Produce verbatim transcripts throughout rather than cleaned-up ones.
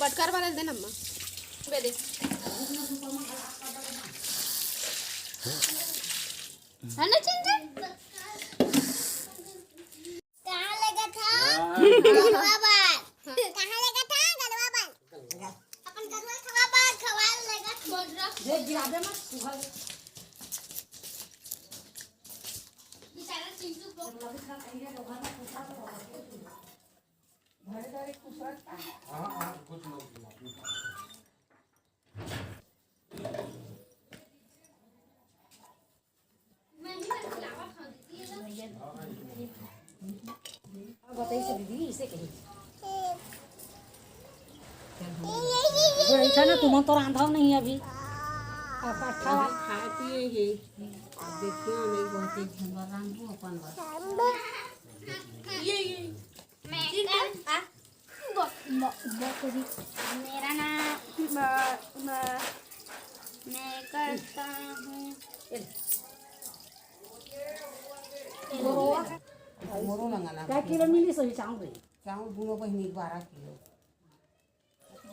बटकर वाला दे ना अम्मा। बे दे। है ना चिंटू? कहाँ लेगा था? गलवा बार। कहाँ लेगा था? गलवा बार। अपन गलवा खवा बार, खवा लेगा, छोड़ रहा। दे, गिरा दे मत, सुखा दे। बेचारा चिंटू को। बताइए दीदी, इसे कही। बैठा ना, तुम तो रांधा नहीं अभी। अब अट्ठा अभी खाए पिए ही। अब देखिए, हम एक बहुत एक झन बर रांधू अपन बर। ये, ये। मैं कर, आ, ब-, ब-, ब-, करी। मेरा नाम ब-, ब-, मैं करता हूँ। मोरो नंगना। का किलो मिली सही चाउर रे? चाउर दुनो बहिनी के बारह किलो।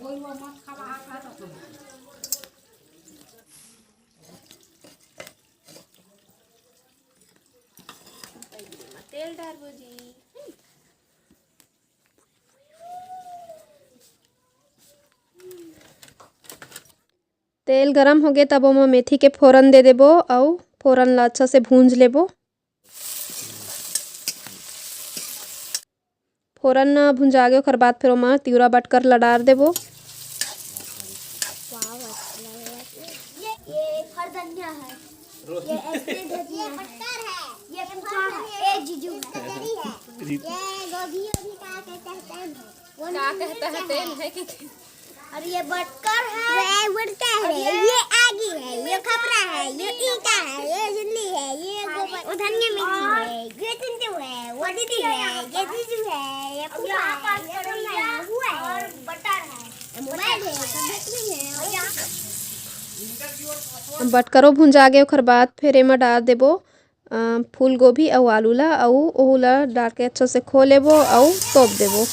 बोलवा मत खावा, आ खा तो खावा। तेल डारबो जी। तेल गरम होगे, तब ओमा मेथी के फोरन दे देबो अउ फोरन ला अच्छा से भूंज लेबो। फोरन भुंजा गे, ओकर बाद फिर ओमा तिवरा बटकर ला डार देबो। ये, ये फर धनिया है, ये ऐसे धनिया है, ये फूफा है, ये जीजू है, ये गोभी, गोभी का कहते हैं, वो का नहीं कहता है, मिर्चा तेल है। है कि और ये बटकर है। ये बटकर है। और ये ये आगी है, ये खपरा है, ये ईटा है, ये झिल्ली है, ये गोबर, वो धनिया मिर्ची है, ये चिंटू है, वो दीदी है, ये जीजू है, ये फूफा है, ये कन्हैया है, वो है, और बटर है, ये मोबाइल है, ये सब बटनी है, और यहाँ बटकरो भुंजा गे, ओखर बाद फिर एमा डार देबो अ, फूलगोभी अउ आलू ला, अउ ओहू ला डार के अच्छा से खो लेबो अउ तोप देबो।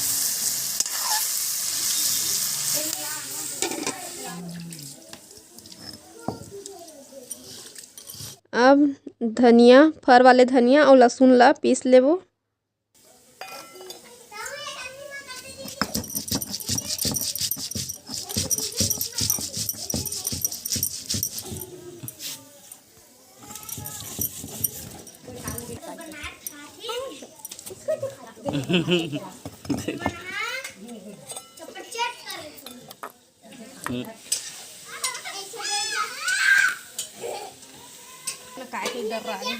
अब धनिया, फर वाले धनिया अउ लहसुन ला पीस लेबो। काय के डर रहा है।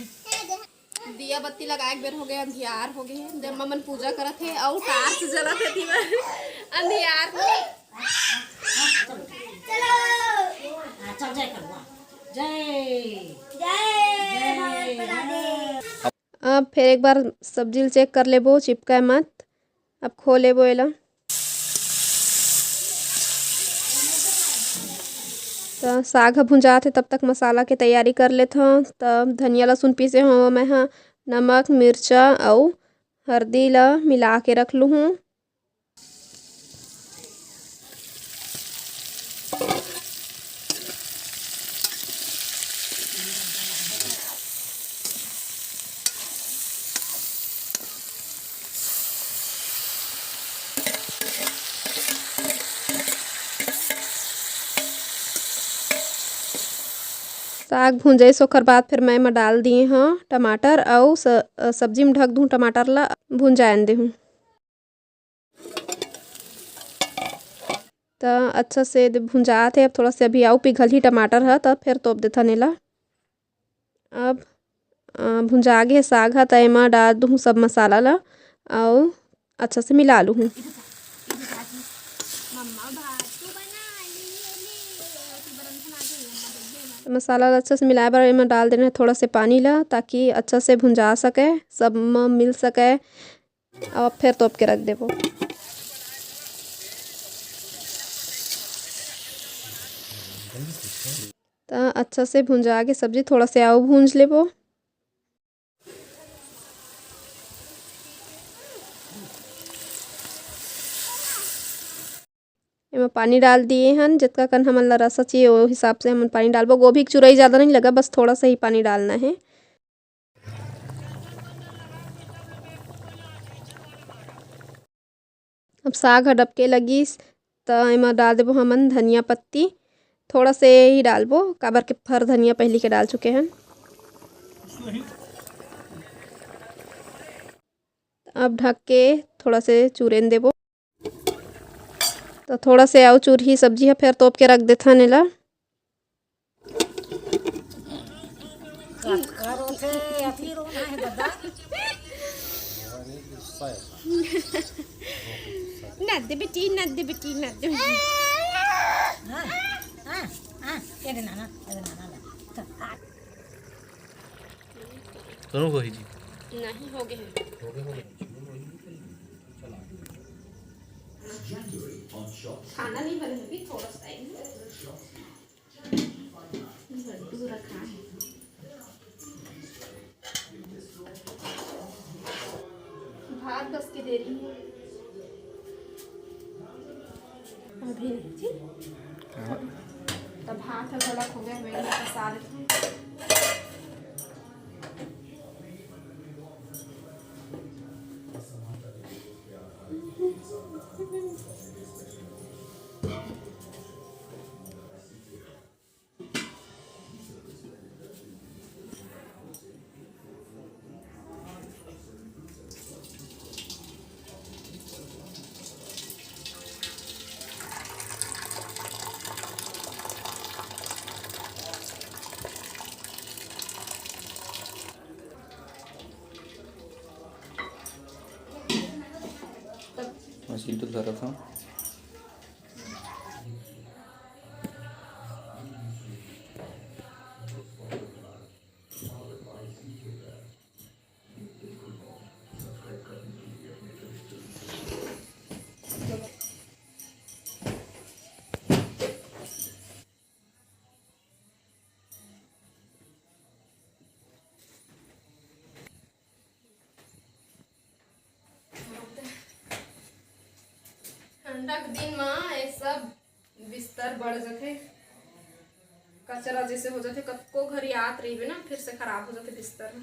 दिया बत्ती लगाए के बेर हो गए, अंधियार हो गए हे। जम्मा मन पूजा करत हे अउ टार्च जलत हे, दिवा अंधियार हो गए। चलो। अच्छा, जय करुआ। जय। जय। जय। भगवान प्रसाद। अब फिर एक बार सब्जी ल चेक कर लेबो, चिपकाए मत। अब खो लेबो एला। त साग ह भुंजात हे, तब तक मसाला के तैयारी कर लेथव। त धनिया लहसुन पीसे हव मैं ह, नमक, मिर्चा अउ हरदी ल मिला के रख लुहूँ। साग भुंजाइस, ओकर बाद फिर मैं एमा डाल दिए हव टमाटर अउ स-, सब्जी म ढक दूँ टमाटर ला, भुंजायन देहूँ। त अच्छा से दे भुंजात हे। अब थोड़ा से अभी अउ पिघलही टमाटर ह, त फेर तोप देथन एला। अब, अ, भुंजा गे हे साग ह, त एमा डाल दुहूँ सब मसाला ला अउ अच्छा से मिला लुहूँ। मसाला ला अच्छा से मिलाए बर एमा डाल देना हे थोड़ा से पानी ला, ताकि अच्छा से भुंजा सके, सब म मिल सके। अब फेर तोप के रख देबो। त अच्छा से भुंजा के सब्जी थोड़ा से अउ भूंज लेबो। एमा पानी डाल दिए हन, जतका कन हमन ला रसा चाहिए, वो हिसाब से हमन पानी डालबो। गोभी के चुरई ज़्यादा नहीं लगा, बस थोड़ा सा ही पानी डालना है। अब साग ह डबके लगिस, त एमा डाल देबो हमन धनिया पत्ती। थोड़ा से ही डालबो, काबर के फर धनिया पहिली के डाल चुके हन। अब ढक के थोड़ा से चूरेन देबो। तो थोड़ा से अउ चूरही सब्जी ह, फेर तोप के रख देथन एला। कतका रोथे, अति रोना हे ददा। ना दे बेटी, ना दे बेटी, ना दे बेटी। हाँ, हाँ, हाँ, ये दे नाना, ये दे नाना ला। चल, आ। दोनों को ही जी। नहीं, हो गए हैं। हो गए, हो गए। खाना नहीं बने अभी, थोड़ा सा टाइम है। लड्डू रखा है। भात बस के देरी है। अभी नहीं जी। हाँ। तब भात ह घलक हो गया, मैं पसा देती हूँ। मशीन तो धरा था। ठंडा के दिन म ये सब बिस्तर बढ़ जथे, कचरा जैसे हो जथे। कतको घरी आत रहिबे ना, फिर से खराब हो जथे बिस्तर ह।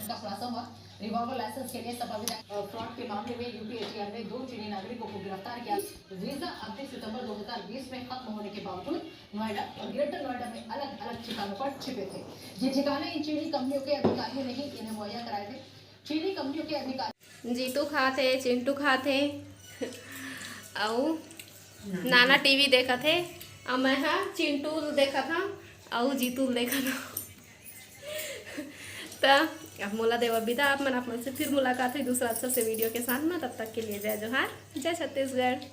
का खुलासा हुआ। रिवॉल्वर लाइसेंस के लिए संभावित, अ, फ्रॉड के मामले में यूपी एटीआर ने दो चीनी नागरिकों को गिरफ्तार किया। वीजा अब भी सितंबर दो हज़ार बीस में खत्म होने के बावजूद नोएडा और ग्रेटर नोएडा में अलग-अलग ठिकानों पर छिपे थे। ये ठिकाने इन चीनी कंपनियों के अधिकारियों ने ही इन्हें मुहैया कराए थे। चीनी कंपनियों के अधिकारी जीतू खात हे, चिंटू खात हे, अउ नाना टीवी देखत हे, अउ मैं ह चिंटू देखत हव, अउ जीतू देखत हव। त अब मोला देवा बिदा, आप मन, आप मन से फिर मुलाकात होही दूसरा अच्छा से वीडियो के साथ में। तब तक के लिए जय जोहार, जय छत्तीसगढ़।